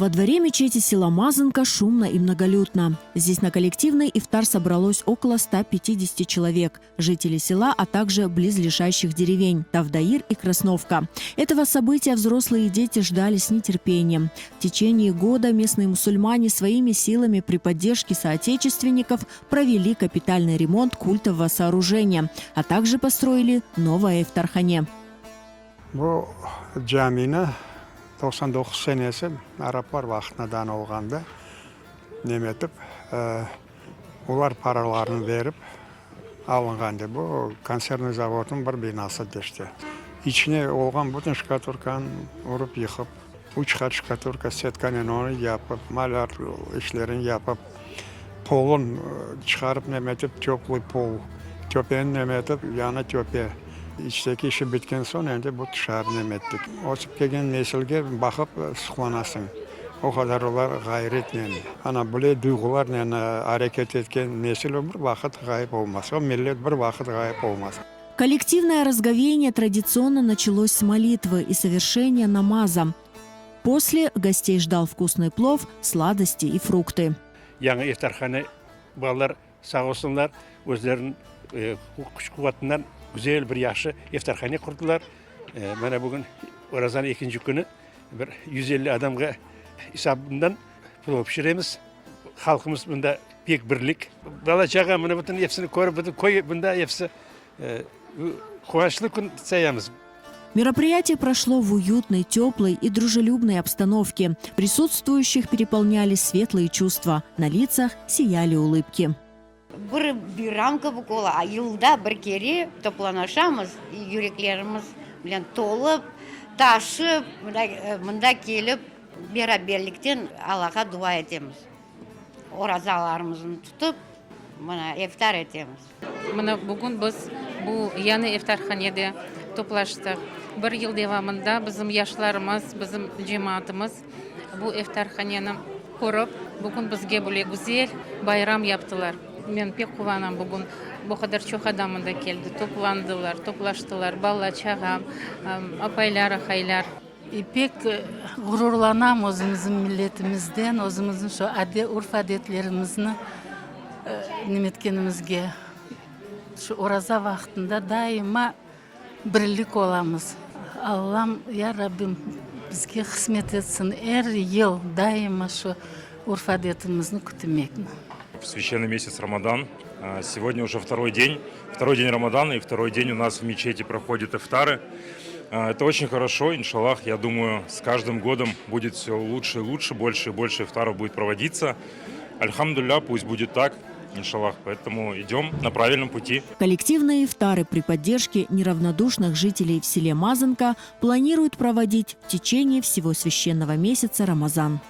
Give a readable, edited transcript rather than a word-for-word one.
Во дворе мечети села Мазанка шумно и многолюдно. Здесь на коллективный ифтар собралось около 150 человек. Жители села, а также близлежащих деревень Тавдаир и Красновка. Этого события взрослые и дети ждали с нетерпением. В течение года местные мусульмане своими силами при поддержке соотечественников провели капитальный ремонт культового сооружения, а также построили новое ифтархане. Bu camini 99 senesi araplar vaqtından olğanda nemetip, olar paralarını berip alınğan dep. Bu konservnıy zavodnıñ bir binası işte. İçine olğan bütün şkaturkanı urıp yıqıp, üç qat şkaturka setkanen onı yapıp, malâr işlerini yapıp, polun çıqarıp nemetip, töplıy pol, töpeni nemetip, yañı töpe. İçteki işi bitken soñ endi bu tışarı nemettik. Ösip kelgen nesilge baqıp suqlanasıñ. O qadar olar ğayretnen, ana, böyle duyğularnen areket etken nesil o bir vaqıt ğayıp olmaz. O millet bir vaqıt ğayıp olmaz. Коллективное разговение традиционно началось с молитвы и совершения намаза. После гостей ждал вкусный плов, сладости и фрукты. Yañı iftarhane balalar sağ olsunlar, özleriniñ küç-quvetinen güzel bir yahşı iftarhane qurdılar. Mana bugün orazanıñ ekinci künü bir 150 adamğa esabından plov pişiremiz. Halqımız mında pek birlik. Bala-çağa mına bütün episini körip, bütün köy mında episi quvançlı kün sayamız. Мероприятие прошло в уютной, теплой и дружелюбной обстановке. Присутствующих переполняли светлые чувства. На лицах сияли улыбки. Bir bayram kibi ola, yılda bir kere toplanışamız, yüreklerimiz bilen tolıp, taşıp, mında kelip beraberlikten Allağa dua etemiz. Orazalarımıznı tutıp, mına iftar etemiz. Mına bugün biz bu yañı iftarhanede toplaştıq. Bir yıl devamında bizim yaşlarımız, bizim cemaatımız bu iftarhaneni qurıp, bugün bizge böyle güzel bayram yaptılar. Men pek quvanam bugün bu qadar çoq adam mında keldi, toplandılar, toplaştılar, bala, çağa, apaylar, aqaylar. Pek ğururlanam özümizniñ milletimizden, özümizniñ şu urf-adetlerimizni nemetkenimizge. Şu oraza vaqtında daima birlik olamız. Allam, ya Rabbim, bizge qısmet etsin er yıl daima şu urf-adetimizni kütmekni. Священный месяц Рамадан. Сегодня уже второй день, второй день Рамадана, и второй день у нас в мечети проходят ифтары. Это очень хорошо, иншаллах, я думаю, с каждым годом будет все лучше и лучше, больше и больше ифтаров будет проводиться. Альхамдулилля, пусть будет так, иншаллах, поэтому идем на правильном пути. Коллективные ифтары при поддержке неравнодушных жителей в селе Мазанка планируют проводить в течение всего священного месяца Рамазан.